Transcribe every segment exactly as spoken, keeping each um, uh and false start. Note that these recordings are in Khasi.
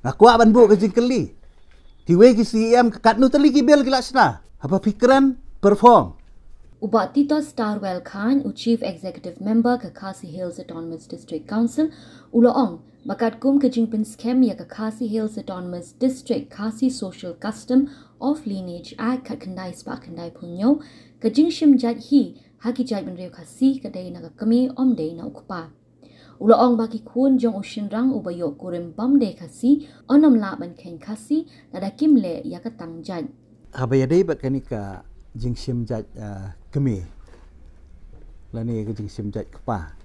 Nga kwah ban buh ka jingkylli. Kiwei ki C E M ka katno tylli ki bill ki la shna. Haba phi kren perform. U Bah Titos Starwell Chyne, u Chief Executive Member ka Khasi Hills Autonomous District Council, u la ong ba katkum ka jingpynskhem ïa ka Khasi Hills Autonomous District Khasi Social Custom of Lineage Act khatkhyndai spah khyndaiphew hynñiew, ka jingshim jait hi ha ki jaitbynriew Khasi ka dei na ka kmie, ym dei na u kpa. U la ong ba ki khun jong u shynrang uba ïoh kurim bym dei Khasi yn ym lah ban kheiñ Khasi lada kim leh ïa ka tang jait. Haba ïadei bad kane ka jingshim jait, ah, kmie lane ka jingshim jait kpa,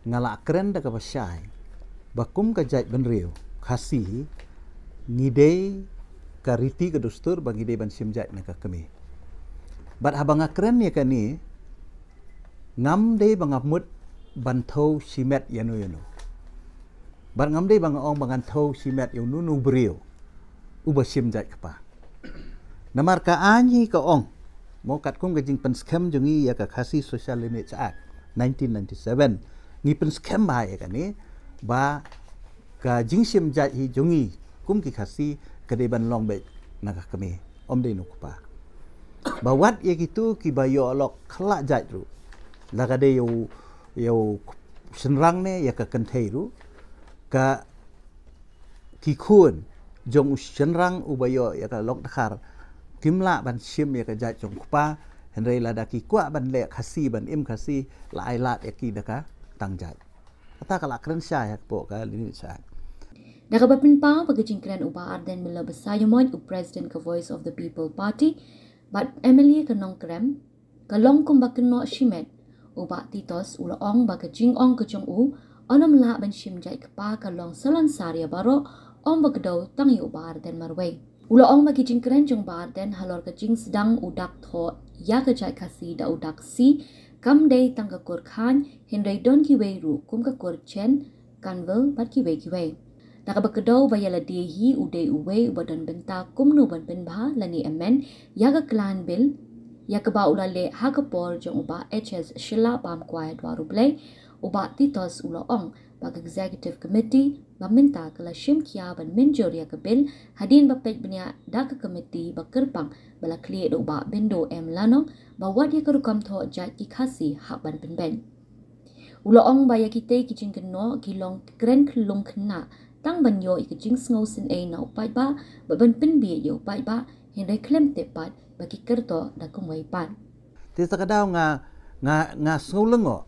nga la kren da kaba shai ba kum ka jaitbynriew Khasi ngi dei, ka riti ka dustur ba ngi dei ban shim jait na ka kmie. Bad haba nga kren ïa kane, ngam dei ba nga mut ban thew shimet ïano ïano. Bad ngam dei ba nga ong ba ngan thew shimet ïa uno uno u briew uba shim jait kpa. Namar ka aiñ hi ka ong, mo, katkum ka jingpynskhem jong ngi ïa ka Khasi Social Lineage Act nineteen ninety-seven, ngi pynskhem bha ïa kane ba ka jingshim jait hi jong ngi kum ki Khasi ka dei ban long beit na ka kmie, ym dei na u kpa. Ba wat ïa kito kiba ïoh lok khlad jait ruh, la ka dei ïa u, ïa u shynrang ne ïa ka kynthei ruh, ka, ki khun jong u shynrang uba ïoh ïa ka lok dkhar kim lah ban shim ïa ka jait jong u kpa. Hynrei lada ki kwah ban leh Khasi, ban im Khasi, la ai lad ïa ki da ka tang jait. Kata ka la kren shai ha ka por ka lineage. Da kaba pynpaw ba ka jingkren u Bah Ardent Miller Basaiawmoit, u President ka Voice of the People Party bad M L A ka Nongkrem, ka long kumba kynnoh shimet, u Bah Titos u la ong ba ka jingong ka jong u yn ym lah ban shim jait kpa ka long salonsar ïa baroh, ym ba kdew tang ïa u Bah Ardent marwei. U la ong ba ki jingkren jong u Bah Ardent halor ka jingsdang u dak thoh ïa ka jait Khasi da u dak C kam dei tang ka kur khaiñ, hynrei don kiwei ruh kum ka kur chen, kanvil bad kiwei kiwei. Da kaba kdew ba ïa lade hi u dei uwei uba don bynta kumno ban pynbha lane amend ïa ka Clan Bill, ïa kaba u la leh ha ka por jong u Bah H S Shylla Bamkwai Dwarublei, u Bah Titos u la ong ba ka Executive Committee ba mynta ka la shim khia ban mynjur ïa ka bill hadien ba peit bniah da ka committee ba kyrpang ba la khlieh da u Bah Bindo M Lanong ba wat ïa ka rukom thoh jait ki Khasi hap ban pynbeit. U la ong ba ïa kitei ki jingkynnoh ki long kren khyllung khynnah tang ban ïoh ïa ka jingsngew synei na u paidbah bad ban pynbieit ïa u paidbah, hynrei khlem tip pat ba ki kyrtoh da kumwei pat. Te sa ka daw nga, nga, nga sngew lyngngoh.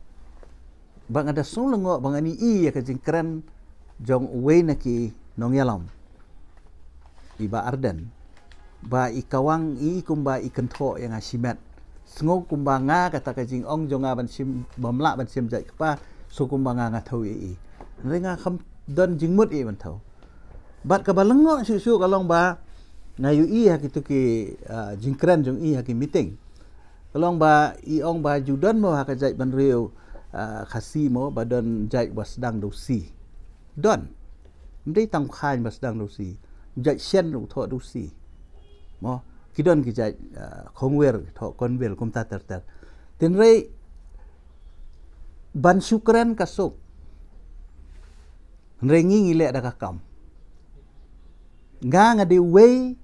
Ba nga da sngew lyngngoh ba ngan ïohi ïa ka jingkren jong uwei na ki nongïalam, i Bah Ardent, ba i kawang, i kumba i kynthoh ïa nga shimet. Sngew kumba nga kata ka jingong jong nga ban shim, bym lah ban shim jait kpa, sngew kumba nga nga thew ïa i. Hynrei nga kham don jingmut ïa i ban thew. Bad kaba lyngngoh shuh shuh ka long ba nga ïohi ha kito ki, ah, jingkren jong i ha ki meeting. Ka long ba i ong ba ju don mo ha ka jaitbynriew, ah, Khasi mo ba don jait ba sdang da u C. Don. Ym dei tang khaiñ ba sdang da u C. Jait shen ruh thoh da u C. Mo, ki don ki jait, ah, khongwir thoh konbil kumta ter ter. Hynrei ban shu kren ka suk. Hynrei ngi ngi leh da ka kam. Nga nga dei uwei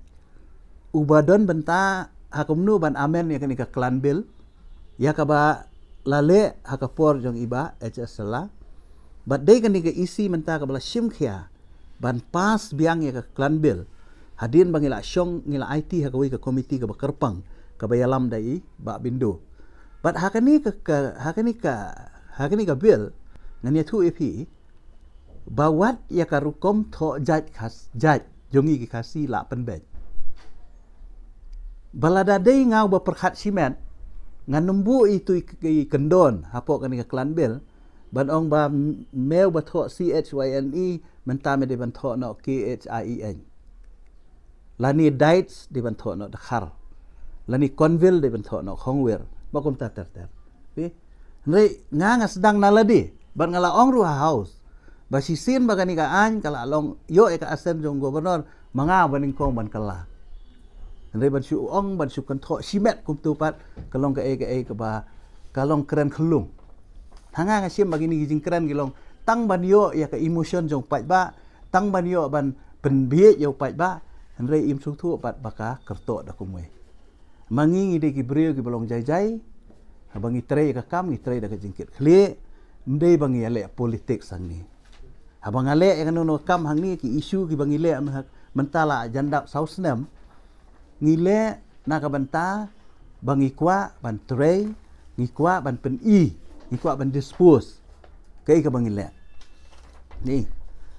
uba don bynta ha kumno ban amend ïa kane ka Clan Bill, ïa kaba la leh ha ka por jong i Bah H S Shylla. Bad dei kane ka E C mynta kaba la shim khia ban pass biang ïa ka Clan Bill. Hadien ba ngi la shong, ngi la aiti ha kawei ka committee kaba kyrpang, kaba ïalam da i Bah Bindo. Bad ha kane ka, ka, ha kane ka, ha kane ka bill, ngan ïathuh ïa phi ba wat ïa ka rukom thoh jait Khas-, jait jong ngi ki Khasi lah pynbeit. Ba lada dei nga uba pyrkhat shimet, ngan ym buh itu i, i kyndon hapoh kane ka Clan Bill ban ong ba m-, me uba thoh C H Y N E, mynta me dei ban thoh noh K H I E N. Lane Dites dei ban thoh noh Dkhar. Lane Konvil dei ban thoh noh Khongwir. Ba kumta ter ter. Phi? Hynrei nga nga sdang na lade. Bad nga la ong ruh ha House ba shisien ba kane ka aiñ ka la long ïoh ïa ka assent jong Governor, ma nga ba nyngkong ban kylla. Hynrei ban shu ong, ban shu kynthoh shimet kumto pat, ka long kaei kaei kaba, ka long kren khyllung. Ha nga nga shim ba kine ki jingkren ki long tang ban ïoh ïa ka emotion jong paidbah, tang ban ïoh ban, pynbiej ïa u paidbah, hynrei im sngewthuh pat ba ka kyrtoh da kumwei. Ma ngi ngi dei ki briew kiba long jai jai, haba ngi trei ka kam ngi trei da ka jingkit khlieh, ym dei ba ngi ïaleh politics hangne. Haba nga leh ïa kano kano ka kam hangne ki issue kiba ngi leh mynta la jan dap saw snem, ngi leh na ka bynta ba ngi kwah ban trei, ngi kwah ban pyni, ngi kwah ban dispose. Kaei kaba ngi leh. Ni,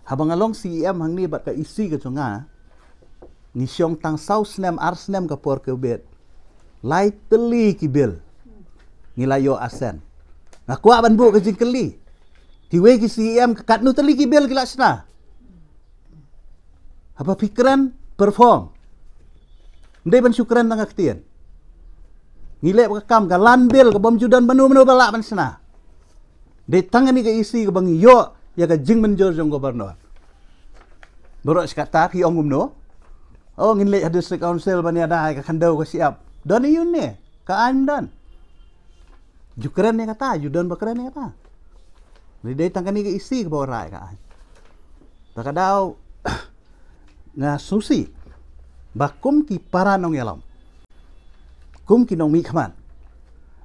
haba nga long C E M hangne bad ka E C ka jong nga, ngi shong tang saw snem ar snem ka por ka bit. Lai tylli ki bill ngi la ïoh assent. Nga kwah ban buh ka jingkylli. Kiwei ki C E M katno tylli ki bill ki la shna. Haba phi kren, perform. Ym dei ban shu kren tang ka ktien. Ngi leh ba ka kam ka lan bill ka bym ju don mano mano ba lah ban shna. Dei tang kane ka E C kaba ngi ïoh ïa ka jingmynjur jong governor. Baroh shi katta phi ong kumno? Oh, ngin leit ha district council ban ïada ïa ka khyndew ka shyiap. Don ïa u ne, ka aiñ don. Ju kren ïa kata, ju don ba kren ïa kata. Dei, dei tang kane ka E C kaba wanrah ïa ka aiñ. Ta ka daw nga sngewsih ba kum ki para nongïalam, kum ki nongmihkhmat,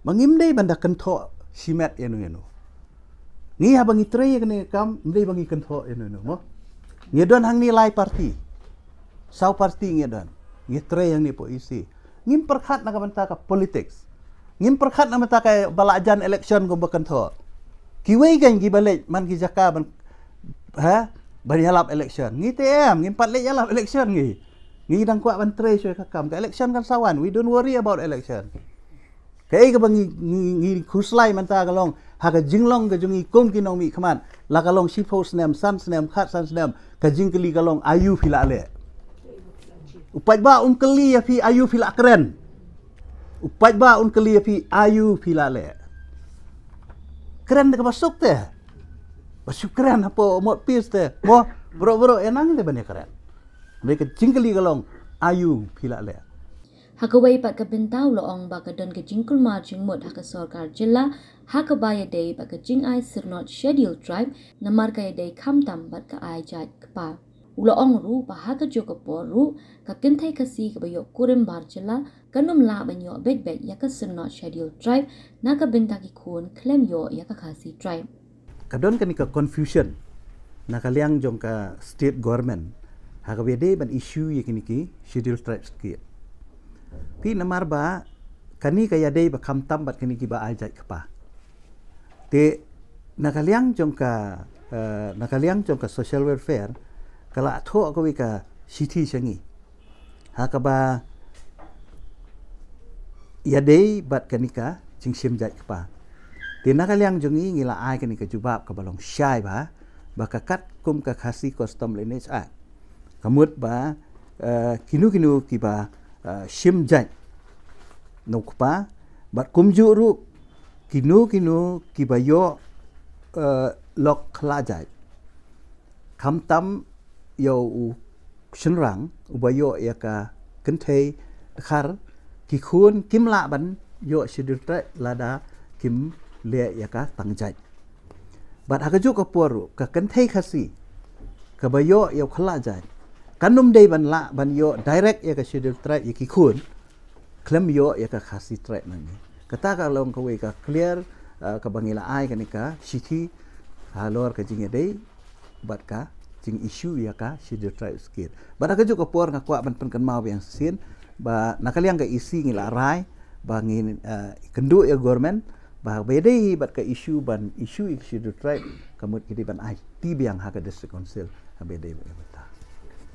ba ngim dei ban da kynthoh shimet ïano ïano. Ngi haba ngi trei ïa kane ka kam, ym dei ba ngi kynthoh ïano ïano mo. Ngi don hangne lai party, saw party ngi don. Ngi trei hangne hapoh E C. Ngim pyrkhat na ka bynta ka politics. Ngim pyrkhat na ka bynta kaba la jan election kumba kynthoh. Kiwei kan kiba leit man ki jaka ban, ha, ban ïalap election. Ngi te em, ngim pat leit ïalap election ngi. Ngi dang kwah ban trei shuwa ka kam. Ka election kan sa wan. We don't worry about election. Kaei kaba ngi, ngi, ngi khuslai mynta ka long ha ka jinglong ka jong ngi kum ki nongmihkhmat, la ka long shiphew snem, san snem, khatsan snem, ka jingkylli ka long aïu phi la leh. U paidbah um kylli ïa phi aïu phi la kren. U paidbah um kylli ïa phi aïu phi la leh. Kren da kaba suk te. Ba shu kren hapoh mouthpiece te. Mo, bro bro, eh nang te ban ïa kren. Dei ka jingkylli ka long aïu phi la leh. Ha kawei pat ka bynta u la ong ba ka don ka jingkulmar jingmut ha ka sorkar jylla ha kaba ïadei bad ka jingai syrnod Scheduled Tribe namar ka ïadei khamtam bad ka ai jait kpa. U la ong ruh ba ha kajuh ka por ruh ka kynthei Khasi kaba ïoh kurim bar jylla kan ym lah ban ïoh beit beit ïa ka syrnod Scheduled Tribe na ka bynta ki khun khlem ïoh ïa ka Khasi Tribe. Ka don kane ka confusion na ka liang jong ka state government ha kaba ïadei ban issue ïa kine ki Scheduled Tribe state. Phi, namar ba kane ka ïadei ba khamtam bad kine kiba ai jait kpa. Te na ka liang jong ka, eh, na ka liang jong ka social welfare ka la thoh kawei ka shithi sha ngi ha kaba ïadei bad kane ka jingshim jait kpa. Te na ka liang jong ngi ngi la ai kane ka jubab kaba long shai bha, ba ka katkum ka Khasi Custom Lineage Act ka mut ba, eh, kino kino kiba, eh, shim jait na u kpa bad kumjuh ruh kino kino kiba ïoh, eh, lok khlajait, khamtam ïa u shynrang uba ïoh ïa ka kynthei dkhar, ki khun kim lah ban ïoh Scheduled Tribe lada kim leh ïa ka tang jait. Bad ha kajuh ka por ruh ka kynthei Khasi kaba ïoh ïa u khlajait kan ym dei ban lah ban ïoh direct ïa ka Scheduled Tribe ïa ki khun khlem ïoh ïa ka Khasi Tribe nangne. Kata ka long kawei ka clear, eh, kaba ngi la ai kane ka shithi halor ka jingïadei bad ka jing issue ïa ka Scheduled Tribe state. Bad ha kajuh ka por nga kwah ban pynkynmaw biang shisien ba na ka liang ka E C ngi la rai ba ngin, eh, kynduh ïa government ba ba ïadei bad ka issue ban issue ïa ka Scheduled Tribe ka mut ki dei ban aiti biang ha ka district council ha ba ïadei bad ka bynta.